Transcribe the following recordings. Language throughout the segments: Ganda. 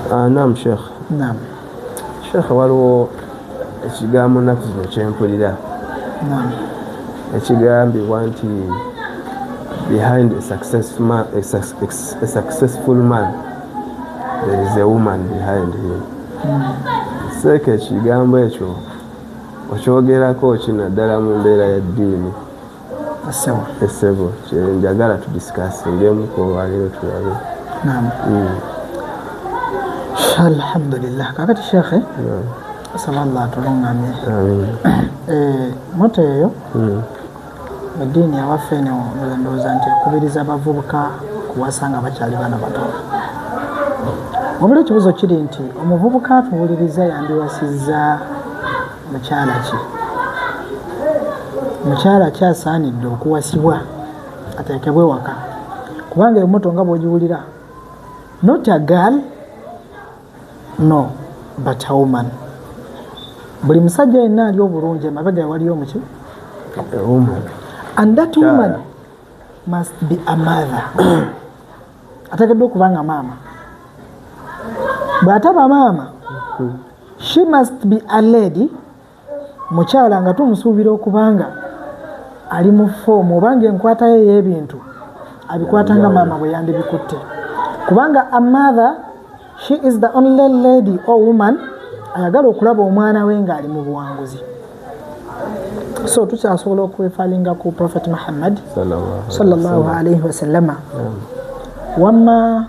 Naam Sheikh. Naam. Sheikh, waliwo ekigambo nnaku zino kyempulira. Naam. Ekigambibwa nti behind a successful man there is a woman behind him. Seeka ekigambo ekyo okyogerako ki naddala mu mbeera y'eddiini? Essebo kyenjagala tudiscussingemu olwaleero tulabe. Naam. Alhamdulillah. Kakati Shekhe, asaba Allah atulungamye. Moto eyo eddiini awaffe eno ndowooza nti ekubiriza abavubuka kuwasa nga bakyali baana bato. Wabula ekibuuzo kiri nti omuvubuka atuwuliriza yandiwasizza mukyala ki? Mukyala ki asaanidde okuwasibwa ateekebwe waka? Kubanga emoto nga bw'ogiwulira, not a girl, no, but a woman. Buli musajja yenna ali obulungi emabega waliyo omuki? And that woman must be a mother. Ateekeddwa okuba nga maama. Bw'ataba maama, she must be a lady. Mukyala nga tumusuubira okubanga ali mu foomu obanga enkwata ye ey'ebintu abikwata nga maama bwe yandibikutte. Kubanga a mother, she is the only lady or woman ayagala okulaba omwana we ng'ali mu buwanguzi. So tukyasobola okwefalinga ku Prophet Muhammad sallallahu alaihi wasallama. Wamma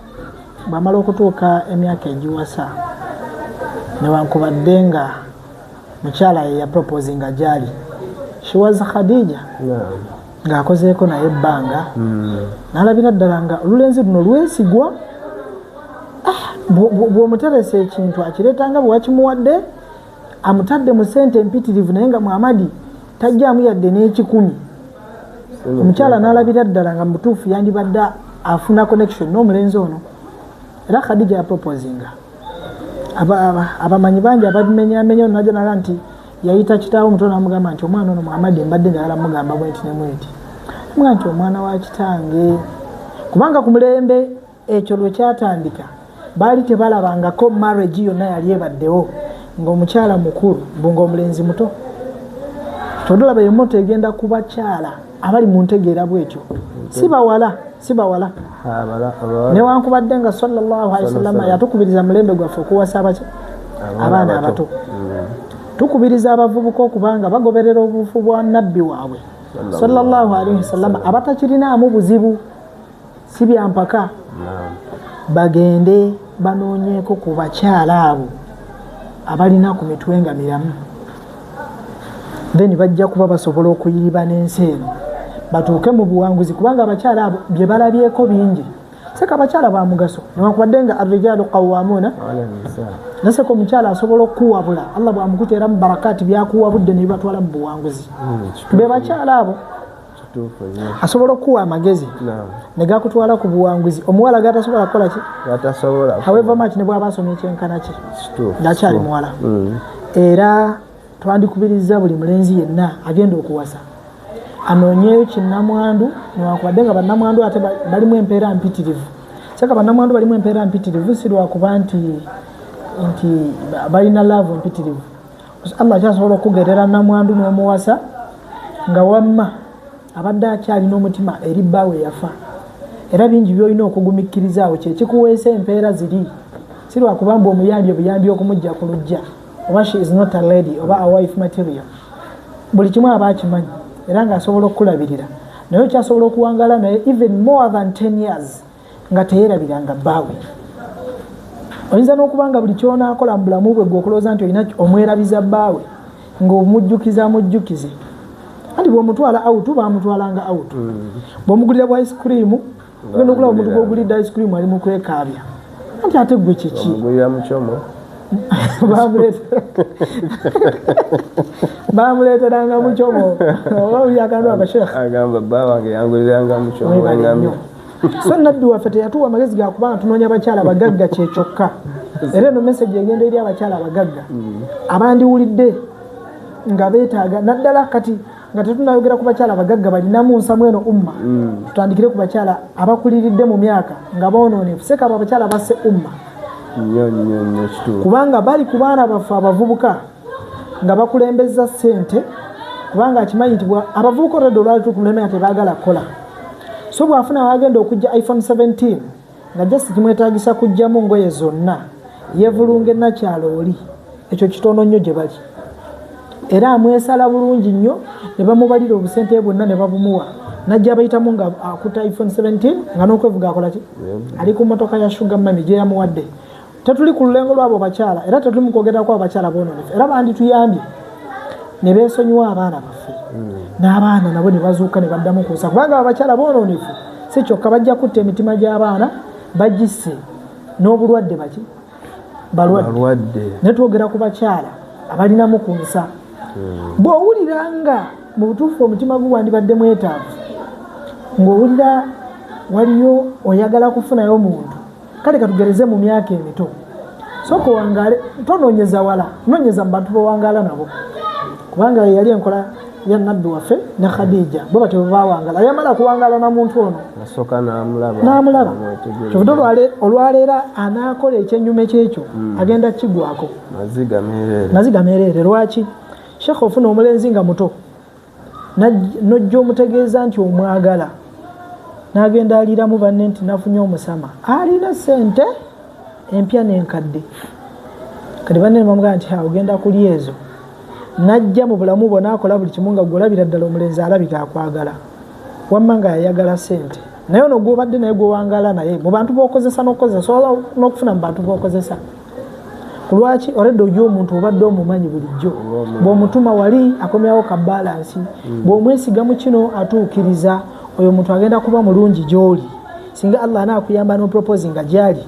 bw'amala okutuuka emyaka egiwasa, newankubadde nga mukyala ye yaproposinga gy'ali, she was Khadija, ng'akozeeko naye ebbanga, n'alabira ddala nga olulenzi luno lwesigwa. Bw'omuteresa ekintu akireeta nga bwe wakimuwadde, amutadde mu ssente empitirivu naye nga Muhammadi tajjaamu yadde n'ekikumi. Omukyala n'alabira ddala nga mutuufu yandibadde afuna connection n'omulenzi ono. Era Khadija yaproposinga. Abamanyi bangi ababimenyamenya najja naga nti yayita kitaawe omuto n'amugamba nti omwana ono Muhammadi mbadde njagala mugamba bwenti ne mwenti. Amugamba nti omwana wa kitange. Kubanga ku mulembe ekyo lwe kyatandika baali tebalabangako marriage yonna yali ebaddewo ng'omukyala mukulu ng'omulenzi muto. Todolaba emoto egenda ku bakyala abali mu ntegeera bwetyo, si bawala, si bawala. Newankubadde nga sallallahu alaihi wasallam yatukubiriza mulembe gwaffe okuwasa abaana abato. Tukubiriza abavubuka okubanga bagoberera obufu bwa nabbi waabwe sallallahu alaihi wasallam, abatakirinaamu buzibu, si byampaka, bagende banoonyeeko ku bakyala abo abalina ku mitwe nga miramu. Then bajja kuba basobola okuyiba n'ensi eno batuuke mu buwanguzi, kubanga abakyala abo bye balabyeko bingi. Seka abakyala ba mugaso, newankubadde nga arrijalu qawwamuna, naseka omukyala asobola okuwabula, Allah bw'amukuteera mu barakaati byakuwabudde ne bibatwala mu buwanguzi. Be bakyala abo asobola okuwa amagezi ne gakutwala ku buwanguzi. Omuwala gatasobola kukola ki? However much ne bw'aba asomye ekyenkana ki, ng'akyali muwala. Era twandikubiriza buli mulenzi yenna agenda okuwasa anoonyeeyo kinnamwandu, newankubadde nga bannamwandu ate balimu empeera mpitirivu. Seka bannamwandu balimu empeera mpitirivu si lwakuba nti balina laavu mpitirivu. Allah akyasobola okugerera nnamwandu n'omuwasa nga wamma abadde akyalina omutima eri bbaawe yafa. Era bingi by'olina okugumiikiriza awo kyekikuweesa empeera ziri, si lwakuba mbu omuyambye buyambi okumujja ku luggya, oba she is not a lady oba a wife material. Buli kimu aba akimanyi era ng'asobola okukulabirira, naye okyasobola okuwangaala naye even more than 10 years nga teyeerabiranga bbaawe. Oyinza n'okuba nga buli ky'onaakola mu bulamu bwe gwe okulowooza nti olina omwerabiza bbaawe ng'omujjukiza amujjukize. Anti bw'omutwala out bamutwalanga out, bw'omugulira bwa ice cream ogenda okulaba omuntu gw'ogulidde ice cream ali mu kwekaabya, anti ate gwe kiki? Omugulira mukyomo. Bamuleeteranga mukyomo. Oba oyakandu abashekh agamba bba wange yanguliranga mukyomo. So nabbi waffe teyatuwa amagezi ga kubanga tunoonya abakyala abagagga kyekyokka. Era eno message egenda eri abakyala abagagga abandiwulidde nga beetaaga, naddala kati nga tetunayogera ku bakyala abagagga balinamu nsamu eno umma, tutandikire ku bakyala abakuliridde mu myaka nga boonoonefu. Seka abo abakyala basse umma. Nnyo nnyo nnyo, kituufu. Kubanga bali ku baana baffe abavubuka nga bakulembeza ssente, kubanga akimanyi nti abavubuka olwedde olwali tukumuleme nga tebaagala kukola. So bw'afuna wagenda okujja iPhone 17 nga just kimwetaagisa kujjamu ngoye zonna, yeevulunga enakyalo oli, ekyo kitono nnyo gye bali, era amwesala bulungi nnyo ne bamubalira obusente bwonna ne babumuwa, najja abayitamu nga akuta iPhone 17 nga n'okwevuga akola ki, ali ku motoka ya sugar mummy gye yamuwadde. Tetuli ku lulengo lwabo bakyala, era tetuli mu kwogerako abakyala boononefu, era bandituyambye ne beesonyiwa abaana baffe, n'abaana nabo ne bazuuka ne baddamu kuusa, kubanga abakyala boononefu si kyokka, bajja kutta emitima gy'abaana, bagisse n'obulwadde baki balwadde. Balwadde. Naye twogera ku bakyala abalinamu ku nsa. Bw'owulira nga mu butuufu omutima gwo wandibadde mwetaavu, ng'owulira waliyo oyagala kufunayo muntu, kale katugereze mu myaka emito, sooka owangaale, tonoonyeza wala, noonyeza mu bantu bowangaala nabo, kubanga ye yali enkola ya nabbi waffe ne Khadija, bo batyo bwe bawangaala. Yamala kuwangaala na muntu ono, Nasooka n'amulaba. N'amulaba. Namwetegereza. Kyovudde olwaleero anaakola ekyennyume kyekyo agenda kigwako. Maziga meereere. Maziga meereere. Lwaki shekha ofuna omulenzi nga muto, nojja omutegeeza nti omwagala, n'agenda aliiramu banne nti nafunye omusama alina ssente empya n'enkadde. Kati banne ne bamugamba nti ha, ogenda kulya ezo. Najja mu bulamu bwo n'akola buli kimu nga gw'olabira ddala omulenzi alabika akwagala, wamma nga yayagala ssente. Naye ono gw'obadde naye gw'owangaala naye mu bantu b'okozesa n'okukozesa, osobola n'okufuna mu bantu b'okozesa. Lwaki oledde ojja omuntu obadde omumanyi bulijjo, bw'omutuma wali akomyawo ka balansi, bw'omwesiga mu kino atuukiriza, oyo omuntu agenda kuba mulungi gy'oli. Singa Allah anaakuyamba n'oproposinga gy'ali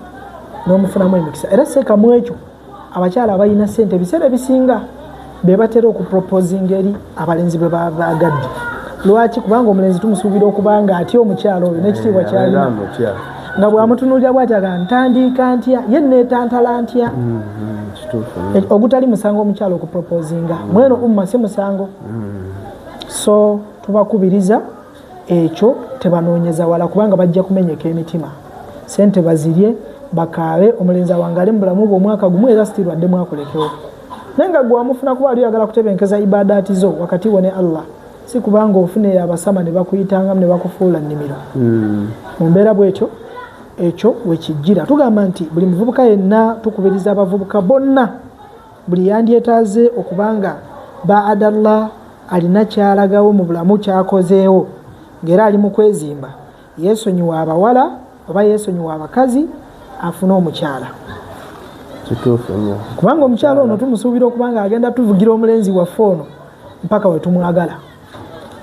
n'omufunamu emikisa. Era seekamu ekyo, abakyala abalina ssente ebiseera ebisinga be batera okuproposinga eri abalenzi bwe baba baagadde. Lwaki? Kubanga omulenzi tumusuubira okuba nga atya omukyala oyo n'ekitiibwa ky'alina. Abeera amutya. Nga bw'amutunuulira bw'ati agamba ntandiika ntya, ye neetantala ntya. Kituufu. Ogutali musango omukyala okuproposinga mweno umma si musango. So tubakubiriza ekyo tebanoonyeza wala, kubanga bajja kumenyeka emitima, sente bazirye bakaabe, omulenzi awangaale mu bulamu bwe omwaka gumu era sitirwadde mwakulekewo. Naye nga gwe wamufuna kuba ali oyagala kutebenkeza ibadaati zo wakati wo ne Allah, si kubanga ofuna abasama ne bakuyitangamu ne bakufuula nnimiro. Mu mbeera bwetyo ekyo wekijjira tugamba nti buli muvubuka yenna, tukubiriza abavubuka bonna, buli yandyetaaze okubanga baadallah alina kyalagawo mu bulamu kyakozeewo ng'era ali mu kwezimba, yeesonyiwa abawala oba yeesonyiwa abakazi, afune omukyala. Kituufu nnyo. Kubanga omukyala ono tumusuubira okuba nga agenda tuvugira omulenzi waffe ono mpaka we tumwagala,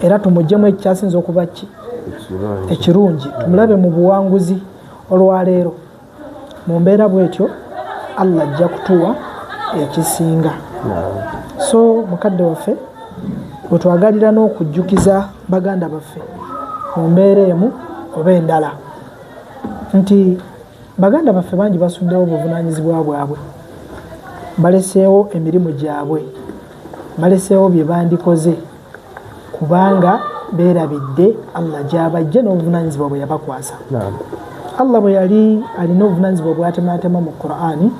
era tumuggyemu ekyasinza okuba ki ekirungi, ekirungi, tumulabe mu buwanguzi olwaleero. Mu mbeera bwetyo Allah ajja kutuwa ekisinga. So mukadde waffe bwe twagalira n'okujjukiza baganda baffe mu mbeera emu oba endala nti baganda baffe bangi basuddewo obuvunaanyizibwa bwabwe, baleseewo emirimu gyabwe, baleseewo bye bandikoze, kubanga beerabidde Allah gy'abajje n'obuvunaanyizibwa bwe yabakwasa. Allah bwe yali alina obuvunaanyizibwa bw'atemaatema mu Qur'ani,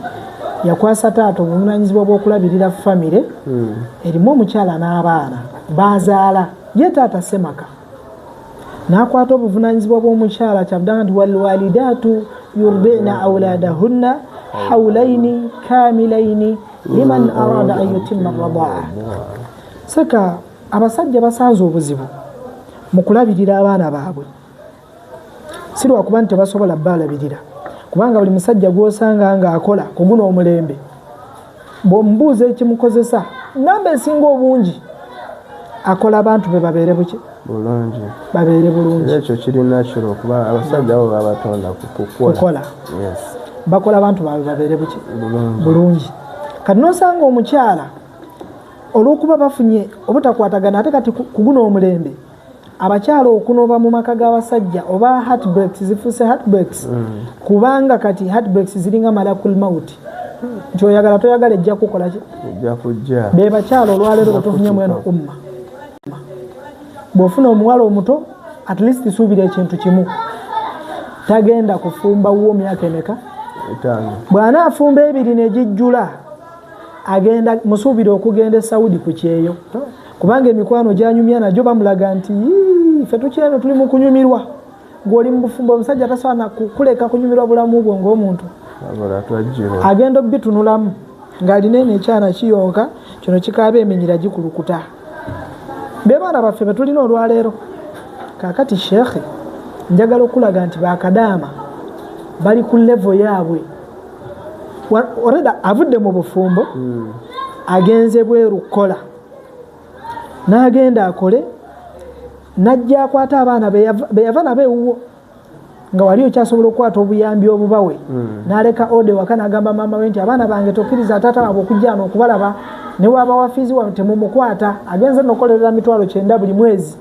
yakwasa taata obuvunaanyizibwa bw'okulabirira famire erimu omukyala n'abaana bazaala, ye taata ssemaka n'akwata obuvunaanyizibwa bw'omukyala. Kyavudanga nti walwalidaatu yurdina auladahunna hawlaini kamilaini liman arada an yutimma radaa. Seka abasajja basanze obuzibu mu kulabirira abaana baabwe, si lwakuba nti tebasobola balabirira, kubanga buli musajja gw'osanga ng'akola ku guno omulembe bw'omubuuza ekimukozesa, namba esinga obungi akola abantu be babeere buki? Bulungi. Babeere bulungi. Era ekyo kiri natural kuba abasajja abo babatonda kukola. Kukola. Bakola abantu baabwe babeere buki? Bulungi. Bulungi. Kati n'osanga omukyala olw'okuba bafunye obutakwatagana, ate kati ku guno omulembe abakyala okunoba mu maka g'abasajja oba heartbreaks zifuuse heartbreaks, kubanga kati heartbreaks ziringa malakul mauti, nti oyagala toyagala ejja kukola ki? Ejja kujja. Be bakyala olwaleero bwe tufunye mweno umma. Bw'ofuna omuwala omuto at least suubira ekintu kimu, tagenda kufumba wuwo myaka emeka? Bw'anaafumba 2 ne gijjula agenda musuubira okugenda e Saudi ku kyeyo, kubanga emikwano gyanyumya nagyo bamulaga nti ffe tukyeno tuli mu kunyumirwa. Gw'oli mu bufumbo omusajja tasobola kuleka kunyumirwa bulamu bwo ng'omuntu. Agenda obitunulamu ng'alina eno ekyana kiyonka kino kikaaba eminyira gikulukuta. Be baana baffe be tulina olwaleero. Kaakati sheekhe njagala okulaga nti bakadaama bali ku level yaabwe. Already avudde mu bufumbo, agenze bweru kukola, n'agenda akole, n'ajja akwata abaana be yava nabo ewuwo, nga wali okyasobola okukwata obuyambi obubawe, n'aleka ode waka n'agamba maama we nti abaana bange tokkiriza taata waabwe okujja wano okubalaba, ne waaba wa fiizi wano temumukwata. Agenze n'okukolerera 90,000 buli mwezi,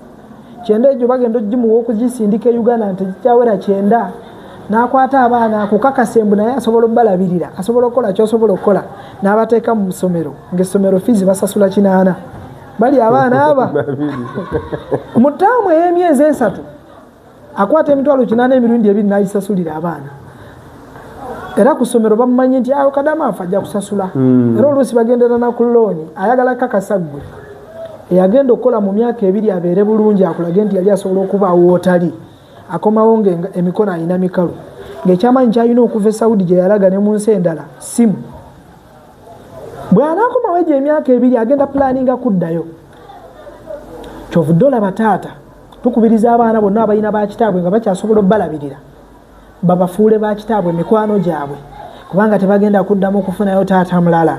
90 egyo bagenda ogimuwa okugisindika e Uganda nti kikyawera 90. N'akwata abaana akukakasa embu naye asobola obbalabirira, asobola okukola ky'osobola okukola, n'abateeka mu ssomero, ng'essomero fiizi basasula 8. Bali abaana aba mu ttaamu ey'emyezi 3 akwata 800,000 emirundi 2 n'agisasulira abaana. Era ku ssomero bamumanyi nti awo kadaama afa ajja kusasula. Era oluusi bagendera na ku looni, ayagala kakasa ggwe eyagenda okukola mu myaka 2 abeere bulungi, akulage nti yali asobola okubaawo w'otali. Akomawo nga emikono alina mikalu, ng'ekyamanyi ky'alina okuva e Saudi gye yalaga ne mu nsi endala simu. Bw'anaakomawo egyo emyaka 2 agenda pulaninga kuddayo. Kyovudde olaba taata tukubiriza abaana bonna abalina bakitaabwe nga bakyasobola obbalabirira babafuule bakitaabwe mikwano gyabwe, kubanga tebagenda kuddamu okufunayo taata mulala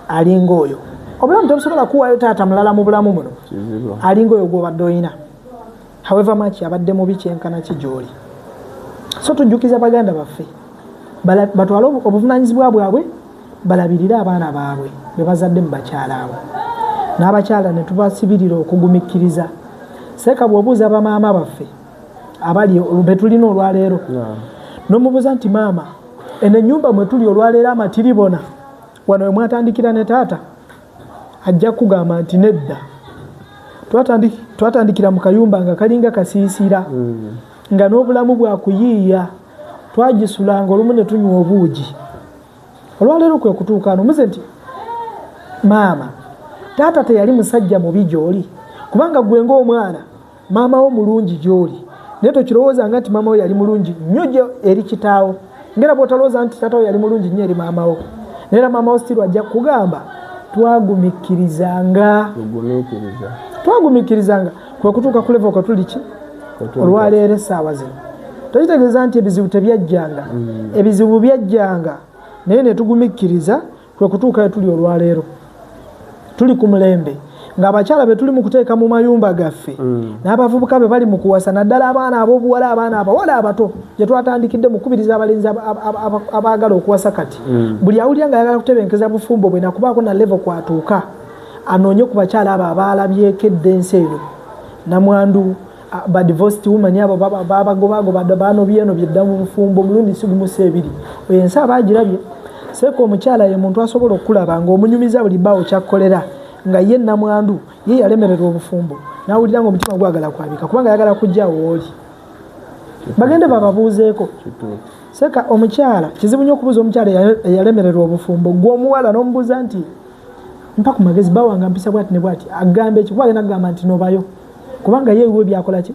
alinga oyo. Obulamu tebusobola kuwaayo taata mulala mu bulamu muno alinga oyo gw'obadde oyina, however much abadde mubi kyenkana ki gy'oli. So tujjukiza baganda baffe batwale obuvunaanyizibwa bwabwe, balabirire abaana baabwe be bazadde mu bakyala abo. N'abakyala ne tubasibirira okugumiikiriza. Seeka bw'obuuza bamaama baffe abali be tulina olwaleero, n'omubuuza nti maama, eno ennyumba mwe tuli olwaleero amatiribona wano we mwatandikira ne taata, ajja kugamba nti nedda. Twatandikira mu kayumba nga kalinga kasiisira, nga n'obulamu bwakuyiiya, twagisulanga olumu ne tunywa obuugi. Olwaleero kwe kutuuka ano muze nti maama, taata teyali musajja mubi gy'oli, kubanga gwe ng'omwana maama wo mulungi gy'oli, naye tokirowoozanga nti maama wo yali mulungi nnyo gye eri kitaawo, ngera bw'otalowooza nti taata wo yali mulungi nnyo eri maama wo, naye era maama wo still ajja kugamba twagumiikirizanga. Twagumiikirizanga kwe kutuuka ku level kwe tuli ki olwaleero essaawa zino. Tokitegeeza nti ebizibu tebyajjanga, ebizibu byajjanga, naye ne tugumiikiriza kwe kutuuka we tuli olwaleero. Tuli ku mulembe ng'abakyala be tuli mu kuteeka mu mayumba gaffe, n'abavubuka be bali mu kuwasa, naddala abaana ab'obuwala, abaana abawala abato gye twatandikidde mu kukubiriza abalenzi abaagala okuwasa kati. Buli awulira ng'ayagala kutebenkeza bufumbo bwe nakubaako na level kw'atuuka, anoonye ku bakyala abo abaalabyeko edda ensi eno. Namwandu, ba divorced women abo babagobagoba baano byeno byedda mu bufumbo omulundi si gumu si ebiri. Oyo ensi aba agirabye. Seeka omukyala ye muntu asobola okulaba ng'omunyumiza buli bbaawo kyakkolera, nga ye namwandu ye yalemererwa obufumbo n'awulira ng'omutima gwagala kwabika kubanga ayagala kujja w'oli. Bagende bababuuzeeko. Seeka omukyala kizibu nnyo okubuuza omukyala eyalemererwa obufumbo, gwe omuwala n'omubuuza nti mpa ku magezi bawanga mpisa bwati ne bwati, agambe ki? Kuba agenda kugamba nti nobayo, kubanga ye ebiwe byakola ki?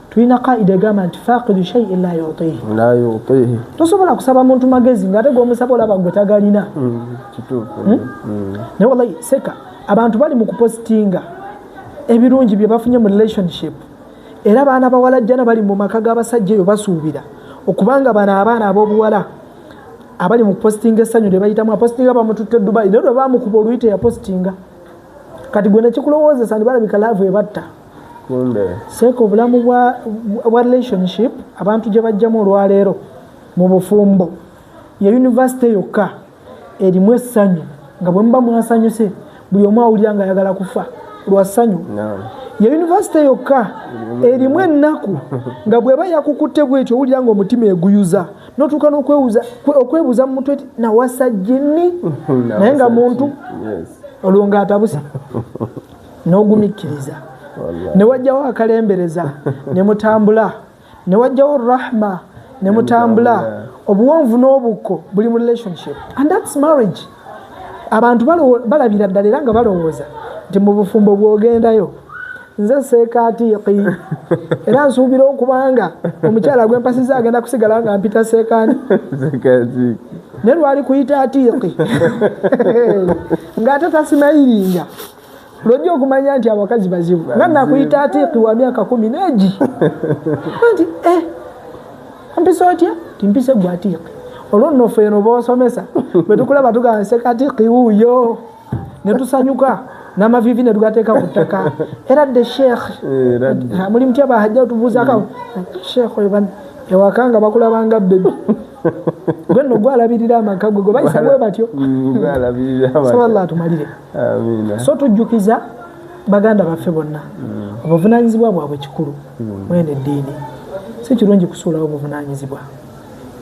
Tulina kaida egamba nti faqidu shay'in la yutihi. La yutihi. Tosobola kusaba muntu magezi ng'ate gw'omusaba olaba gwe tagalina. Kituufu. Naye wallahi seka abantu bali mu kupositinga ebirungi bye bafunye mu relationship, era abaana bawala jjana bali mu maka g'abasajja eyo basuubira okubanga bano abaana ab'obuwala abali mu kupositinga essanyu lye bayitamu, apositinga bamututte Dubai, naye lwe baamukuba oluyi teyapositinga. Kati gwe nekikulowoozesa nti balabika laavu ebatta. Kumbe. Seeka obulamu bwa relationship abantu gye bajjamu olwaleero mu bufumbo ye university yokka erimu essanyu, nga bwe muba mwasanyuse buli omu awulira nga ayagala kufa lwa ssanyu. Ye university yokka erimu ennaku, nga bw'eba yakukutte bwetyo owulira nga omutima eguyuza, n'otuuka okwebuuza mu mutwe nti nawasa jjini, naye nga muntu olwo ng'atabuse n'ogumiikiriza. Ne wajjawo akalembereza ne mutambula, ne wajjawo rahma ne mutambula. Obuwonvu n'obukko buli mu relationship, and that's marriage. Abantu balabira ddala era nga balowooza nti mu bufumbo bw'ogendayo nze seekaatiiki, era nsuubira okubanga omukyala gwempasiza agenda kusigala nga mpita seekaani, naye lwali kuyita atiiki ng'ate tasimayiringa. Lwojja okumanya nti abakazi bazibu, nga nakuyita atiiki wa myaka 10 n'egi nti mpisa otya, timpise gwe atiiki. Olwo nno ffe eno b'osomesa bwe tukulaba tugamba seekaatiiki wuuyo, ne tusanyuka n'amaviivi ne tugateeka ku ttaka. Era dde sheekh muli mutya bahajja otubuuzaako sheekh oyo ewaka nga bakulabanga bebi, gwe nno gwalabirira amaka gwe gwe bayisa bwe batyo. So Allah atumalire. So tujjukiza baganda baffe bonna obuvunaanyizibwa bwabwe kikulu mwene eddiini. Si kirungi kusuulawo obuvunaanyizibwa,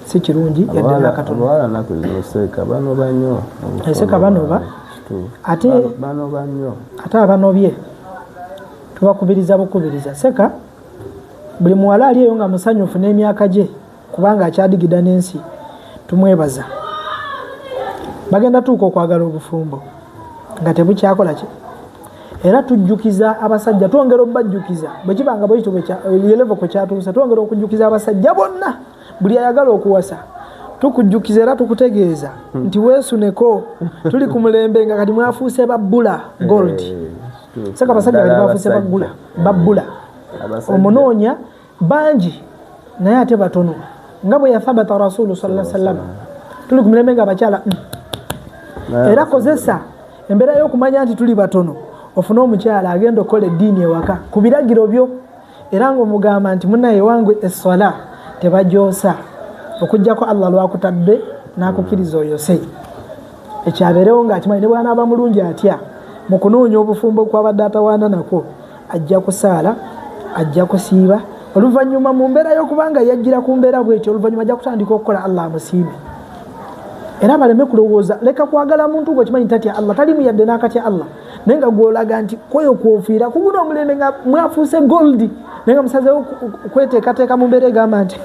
si kirungi yadde n'akatono. Abawala nnaku zino seeka banoba nnyo. Seeka banoba, ate abanobye tubakubiriza bukubiriza. Seka buli muwala ali eyo nga musanyufu n'emyaka gye kubanga akyadigida n'ensi, tumwebaza. Bagenda tuuka okwagala obufumbo nga tebukyakola ki. Era tujjukiza abasajja, twongera okubajjukiza bwe kibanga bwe kityo level kwe kyatuuse, twongera okujjukiza abasajja bonna buli ayagala okuwasa, tukujjukiza era tukutegeeza nti weesuneko, tuli ku mulembe nga kati mwafuuse babbula gold. Seka abasajja kati bafuuse babbula, omunoonya bangi naye ate batono, nga bwe yathabata rasulu sallallahu alaihi wasallam. Tuli ku mulembe nga abakyala era kozesa embeera y'okumanya nti tuli batono, ofune omukyala agenda okukola eddiini ewaka ku biragiro byo, era ng'omugamba nti munnaye wange esswala tebagyosa okuggyako Allah lwakutadde n'akukkiriza oyose. Ekyabeerewo ng'akimanyi ne bw'anaaba mulungi atya mu kunoonya obufumbo kwabadde atawaana nakwo, ajja kusaala, ajja kusiiba. Oluvannyuma mu mbeera y'okubanga yajjira ku mbeera bwetyo, oluvannyuma ajja kutandika okukola Allah amusiime. Era baleme kulowooza, leka kwagala muntu gwe kimanyi tatya Allah, talimu yadde n'akatya Allah, naye nga gw'olaga nti kwoyo kwofiira ku guno omulembe nga mwafuuse gold, naye nga musazeewo kweteekateeka mu mbeera egamba nti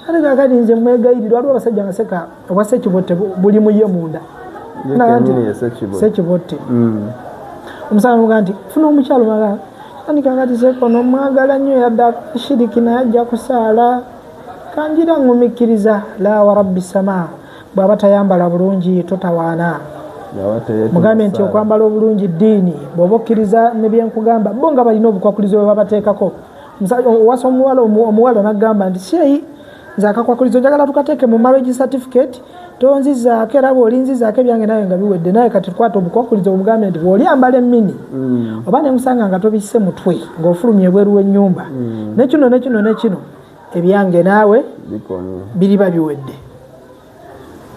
ate kaakati nze mwegayirirwa. Waliwo abasajja nga seka obwa ssekibotte buli mu ye munda, ssekibotte. Omusajja n'amugamba nti funa omukyala omwagala, andi kaakati sekono mwagala nnyo yadde shiriki naye ajja kusaala, kanjira ŋŋumikkiriza. La wa rabbi samaa, bw'aba tayambala bulungi totawaana, mugambe nti okwambala obulungi ddiini, bw'oba okkiriza ne byenkugamba. Bo nga balina obukwakulizo bwe babateekako. Owasa omuwala n'agamba nti seeyi nze akakwakulizo njagala tukateeke mu marriage certificate, tonzizaako era bw'olinzizaako ebyange naye nga biwedde, naye kati tukwata obukwakulizo omugambe nti bw'olyambala emmini oba ne musanga nga tobisse mutwe ng'ofulumya ebweru w'ennyumba nekino nekino nekino, ebyange naawe biriba biwedde.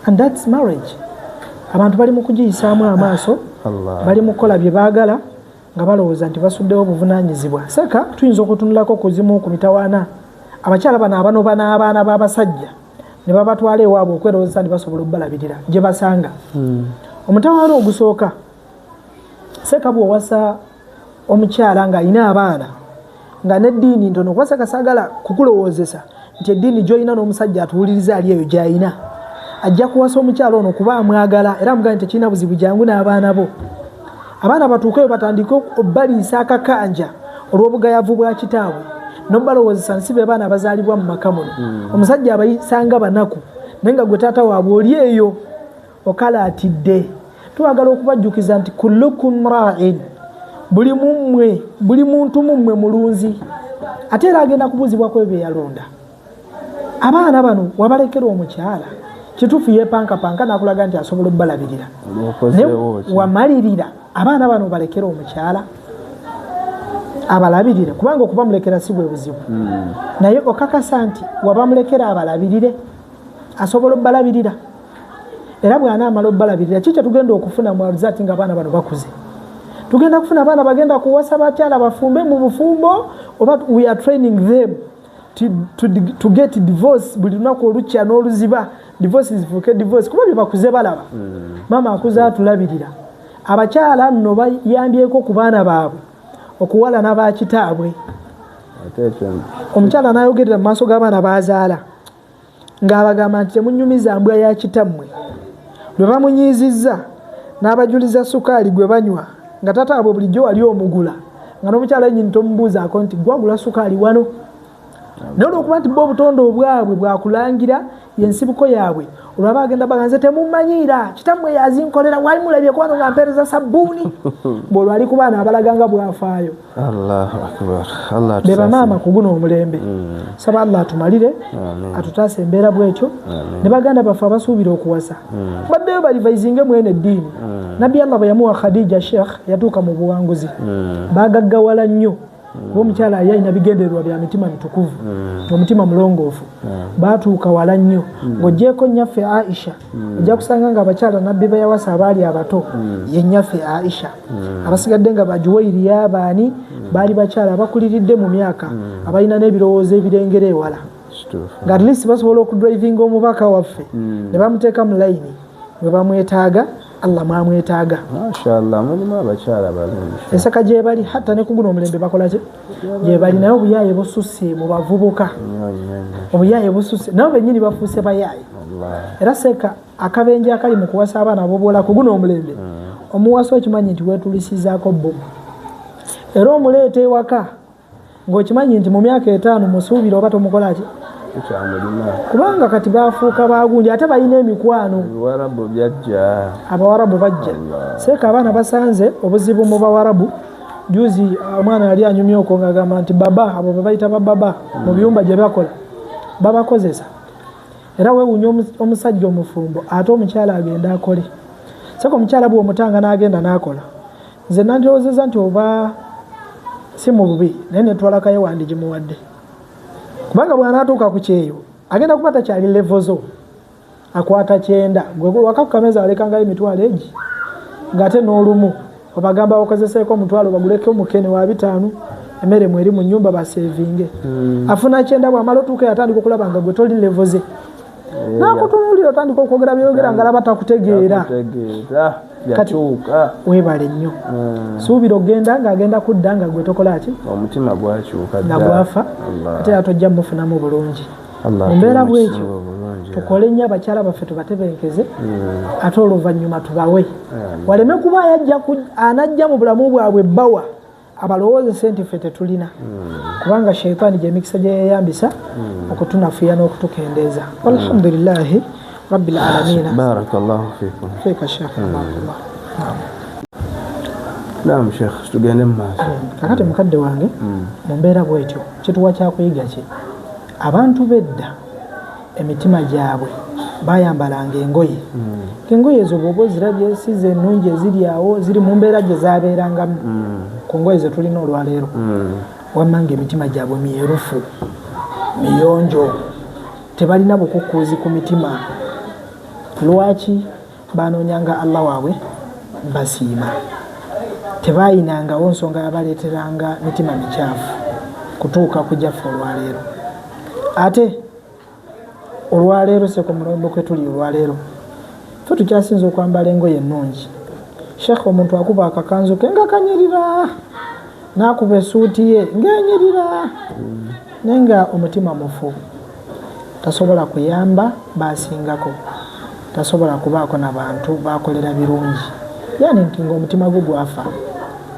And that's marriage. Abantu bali mu kugiyisaamu amaaso, bali mu kukola bye baagala nga balowooza nti basuddewo obuvunaanyizibwa. Seka tuyinza okutunulako ku zimu ku mitawaana abakyala bano abanoba n'abaana b'abasajja ne babatwala ewaabwe okwerowooza nti basobola okubalabirira gye basanga. Omutawaana ogusooka, seka bw'owasa omukyala ng'alina abaana nga n'eddiini ntono, kuba seka saagala kukulowoozesa nti eddiini gy'olina n'omusajja atuwuliriza ali eyo gy'alina, ajja kuwasa omukyala ono kuba amwagala era amugamba nti tekirina buzibu, jangu n'abaana bo. Abaana batuukeyo batandike obbaliisa akakanja olw'obugayavu bwa kitaabwe, n'obalowoozesa nsi be baana abazaalibwa mu maka muno. Omusajja abayisanga banaku, naye nga gwe taata waabwe oli eyo okalaatidde. Twagala okubajjukiza nti kullukum ra'in, buli mummwe, buli muntu mummwe mulunzi, ate era agenda kubuuzibwako ebyo bye yalonda. Abaana bano wabalekera omukyala kituufu yeepankapanka n'akulaga nti asobola obbalabirira, naye wamalirira abaana bano balekera omukyala abalabirire, kubanga okubamulekera si bwe buzibu, naye okakasa nti wabamulekera abalabirire, asobola obbalabirira. Era bw'anaamala obbalabirira, ki kye tugenda okufuna mu result nga abaana bano bakuze? Tugenda kufuna abaana bagenda kuwasa bakyala bafumbe mu bufumbo, oba we are training them to get divorce buli lunaku olukya n'oluziba, divorce zifuuke divorce, kuba bye bakuze balaba. Maama akuze atulabirira. Abakyala nno bayambyeko ku baana baabwe okuwalana bakitaabwe. Omukyala n'ayogerera mu maaso g'abaana b'azaala Ng'abagamba nti temunyumiza mbwa ya kitammwe. Lwe bamunyiizizza n'abajuliza sukaali gwe banywa, nga taata waabwe bulijjo wali omugula, nga n'omukyala yennyini tomubuuzaako nti gwagula sukaali wano. Naye olwokuba nti bo obutonde obwabwe bwakulangira yensibuko yaabwe, olwaba agenda baga nze temumanyiira, kitammwe yazinkolera, wali mulabyeko wano nga mpeereza sabbuuni. Bw'olwo ali ku baana abalaga nga bwafaayo. Allahu akbar. Allah be bamaama ku guno omulembe. Saba Allah atumalire, atutaase embeera bwetyo. Ne baganda baffe abasuubira okuwasa baddeyo balivaizinge mwene eddiini. Nabbi Allah bwe yamuwa Khadija, sheikh, yatuuka mu buwanguzi, bagaggawala nnyo, kuba omukyala yali alina bigendererwa bya mitima mitukuvu, omutima mulongoofu. Baatuuka wala nnyo. Ng'ogyeko nnyaffe Aisha, ojja kusanga nga abakyala nabbi bayawasa abaali abato ye nnyaffe Aisha, abasigadde nga bajuwairiya baani, baali bakyala abakuliridde mu myaka, abalina n'ebirowoozo ebirengera ewala, nga at least basobola okudrivinga omubaka waffe ne bamuteeka mu layini we bamwetaaga. Allah mwamwetaaga. Mashallah, mulimu abakyala balungi. Ensaka gyebali, hatta ne kuguno omulembe bakola ki gyebali, naye obuyaaye bususse mu bavubuka. Nnyo nnyo nnyo. Obuyaaye bususse, nabo bennyini bafuuse bayaaye. Allah. Era seeka akabenje akali mu kuwasa abaana abobuwala ku guno omulembe, omuwasa okimanyi nti weetulisizaako bbomu, era omuleeta ewaka ng'okimanyi nti mu myaka 5 musuubira oba tomukola ki. Tukyamulina. Kubanga kati bafuuka bagunji, ate balina emikwano. Ebiwarabu byajja. Abawarabu bajja. Allah. Seeka abaana basanze obuzibu mu bawarabu. Juzi omwana yali anyumya okwo ng'agamba nti baba abo be bayita bababa mu biyumba gye bakola babakozesa. Era weewuunya omusajja omufumbo ate omukyala agenda akole. Seeka omukyala bw'omutanga n'agenda n'akola, nze nandirowoozezza nti oba si mu bubi, naye netwalakayo wandigimuwadde, kubanga bw'anaatuuka ku kyeyo agenda kuba takyali level zo, akwata 90. Gwe waka ku kameza alekangayo emitwalo egi, ng'ate n'olumu obagamba bakozeseeko omutwalo baguleko omukene wa 50, emmere mweri mu nnyumba basevinge. Afuna 90, bw'amala otuuka yatandika okulaba nga gwe toli level ze, n'akutunuulira, otandika okwogera byogera nga laba takutegeera. Takutegeera. Kati Yakyuka. weebale nnyo. Suubira ogenda ng'agenda kudda nga gwe tokola ki? Omutima gwakyuka nga dda. gwafa. Allah. Ate era tojja mufunamu bulungi. Allah Mu mbeera atuwe bw'etyo, ekisibo obulungi. tukole nnyo abakyala baffe tubatebenkeze, ate oluvannyuma tubawe, waleme kuba anajja mu bulamu bwabwe bbawa abalowoozese nti ffe tetulina, kubanga sheitaani gyemikisa gye yeeyambisa okutunafuya n'okutukendeeza. Walhamdulillahi rabbil alamina. Barakallahu fikum. Fiika sheekh. Barakallah. Naam sheikh, tugende mu maaso. Kakati mukadde wange, mu mbeera bwetyo kituwa kyakuyiga ki? Abantu b'edda emitima gyabwe bayambalanga engoye, engoye ezo bw'oba ozirabye si ze ennungi eziri awo, ziri mu mbeera gye zabeerangamu ku ngoye ze tulina olwaleero. Wamma nga emitima gyabwe myerufu, miyonjo, tebalina bukukuuzi ku mitima. Lwaki? Banoonyanga Allah waabwe, basiima, tebayinangawo nsonga yabaleeteranga mitima mikyafu kutuuka kujaffe olwaleero. Ate olwaleero seko mulembe kwe tuli olwaleero, ffe tukyasinza okwambala engoye ennungi. Sheekh, omuntu akuba akakanzu ke nga kanyirira, n'akuba essuuti ye ng'enyirira, naye nga omutima mufu, tasobola kuyamba basingako, tasobola kubaako na bantu bakolera birungi, yani nti ng'omutima gwe gwafa.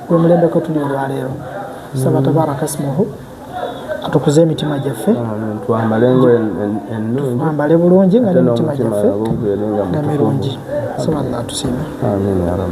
Gwe mulembe kwe tuli olwaleero. Saba tabaraka smuhu atukuze emitima gyaffe. Amin. Twambale engoye ennungi. Twambale bulungi nga ate n'emitima n'omutima gyaffe nagwo gubeere nga nga mutukuvu. mirungi. Saba Allah atusiime. Amin ya rabbi.